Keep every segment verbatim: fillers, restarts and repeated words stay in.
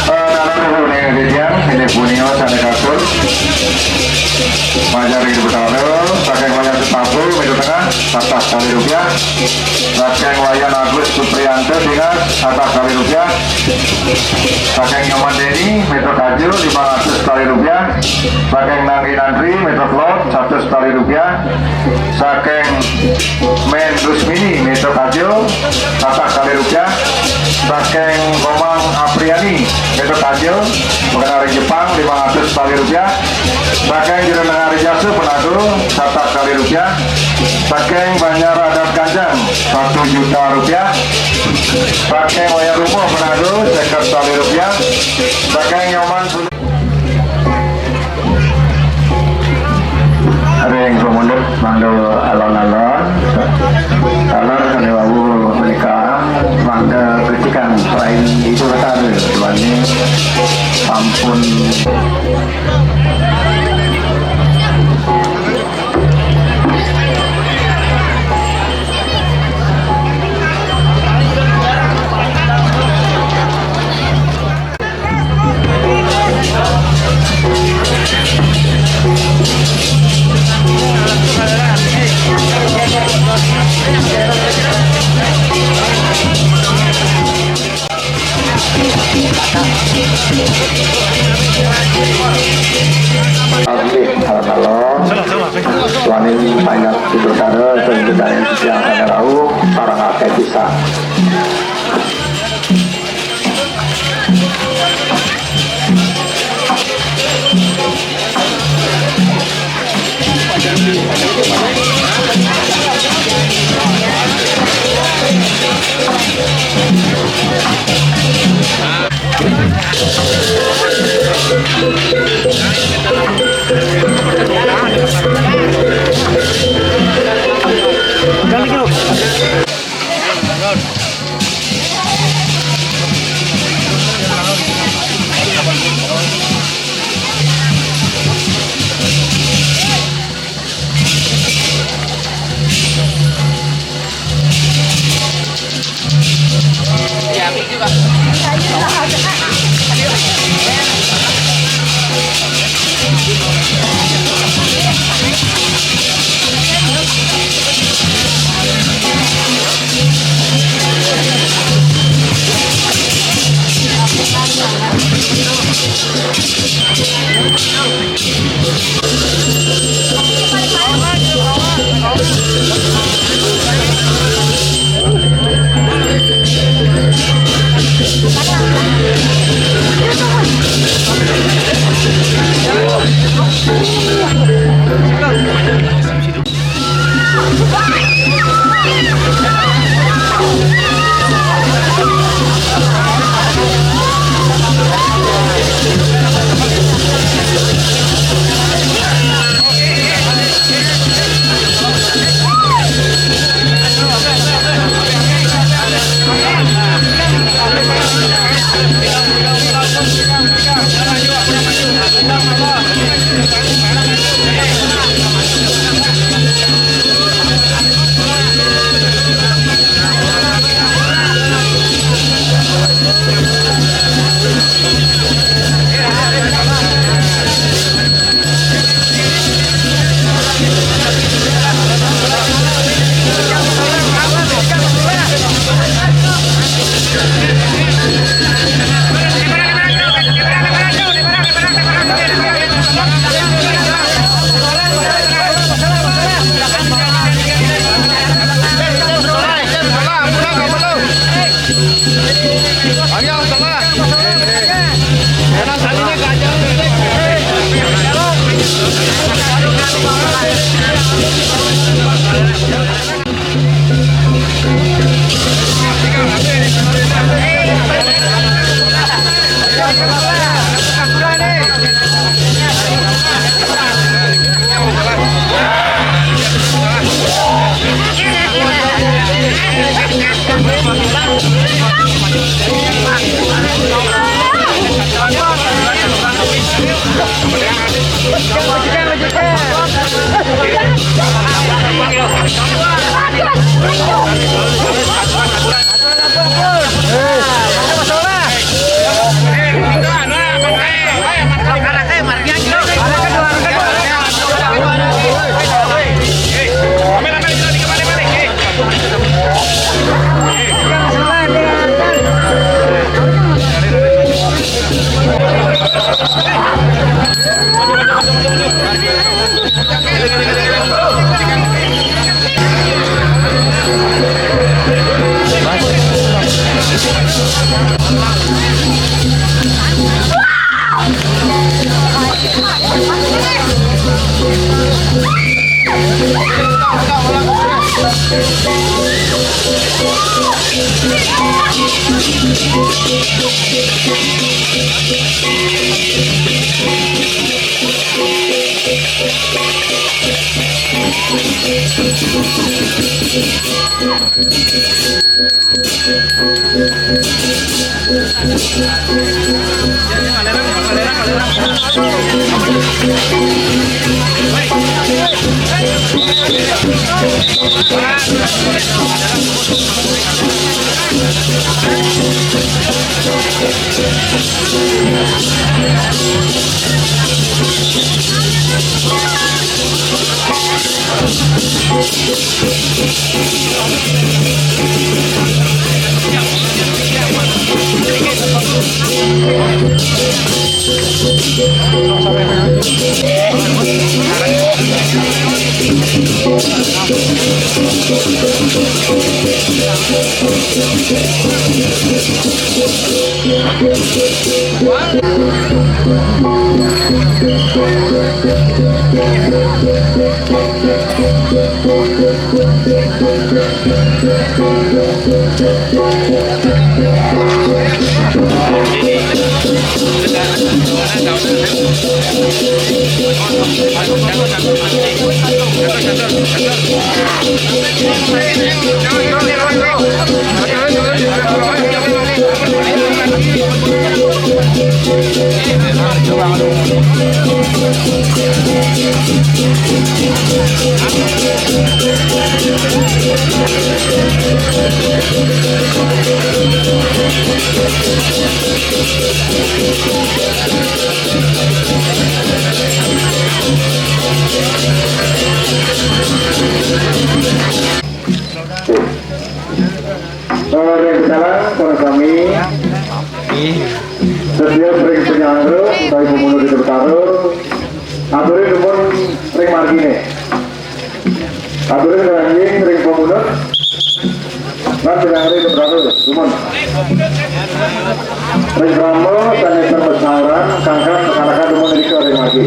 Eh, nalor ini, ini punio sané katur. Majar ring Betara, saking wayah Setabu, mitra tengah, satus kalih rupiah. Saking Wayan Agus Supriyanto, Dingas, satus kalih rupiah. Saking Nyoman Deni, mitra kaja, limang atus kalih rupiah. Saking Nangginandri, mitra kelod, satus kalih rupiah. Saking Men Rusmini, mitra kaja, satus kalih rupiah. Saking Komang Apriani, mitra kaja, mangkin ring Jepang, limang atus kalih rupiah. Saking Jero Negari Jasa Penado, satus kalih rupiah. Saking Banjar Adat Ganjang, satu juta rupiah. Saking Wayah Rumuh Penado, seket kalih rupiah. Saking Nyoman Sulu- Ring pamundut mangda alon-alon. Taler sané wau menika mangda kritikan selain itu kata duaning sampun. Nggih, alon-alon. Duaning panyat Ida Dara, sing titiang sané rauh, sareng akéh pisan. Eh, ring salam para sami. Setiap ring penyanggra utawi pamunut Ida Betara, aturin dumun ring margine. Aturin ngranjing ring pamunut lan penyanggra Ida Betara, dumun. Ring krama sane tan masangran, kangkan kanakan dumun irika ring margi.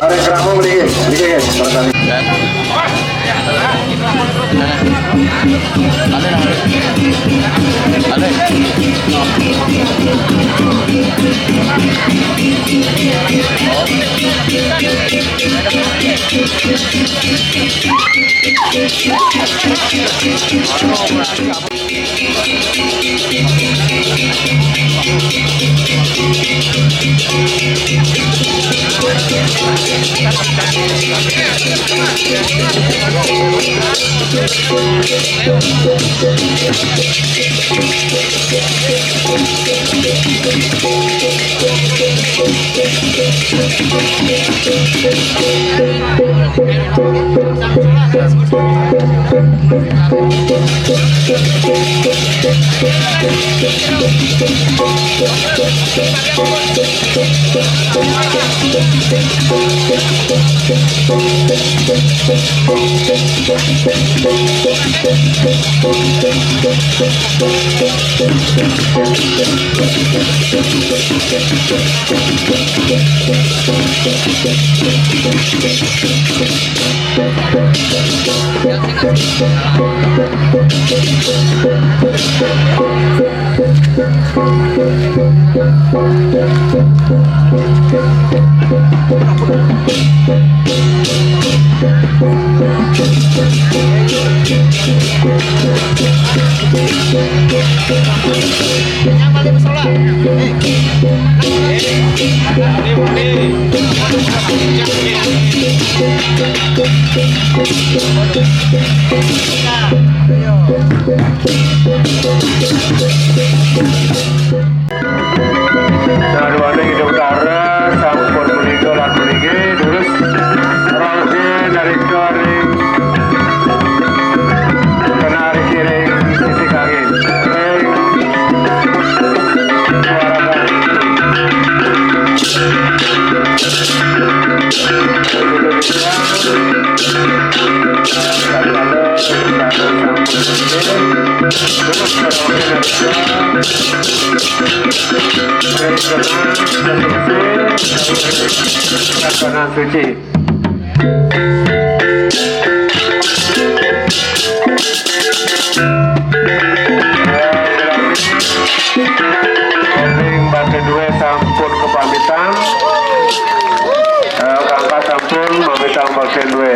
Ada keramo beli, beli, barangkali. Nah, dua ring Ida Betara sampun melinggih lan melinggih, terus rauh dari kering kena ari kiring sisi kangin. Ring suara kangin. Tangan suci. Ring batin due sampun kepamitan. Eh, Kakak sampun mamitang batin due.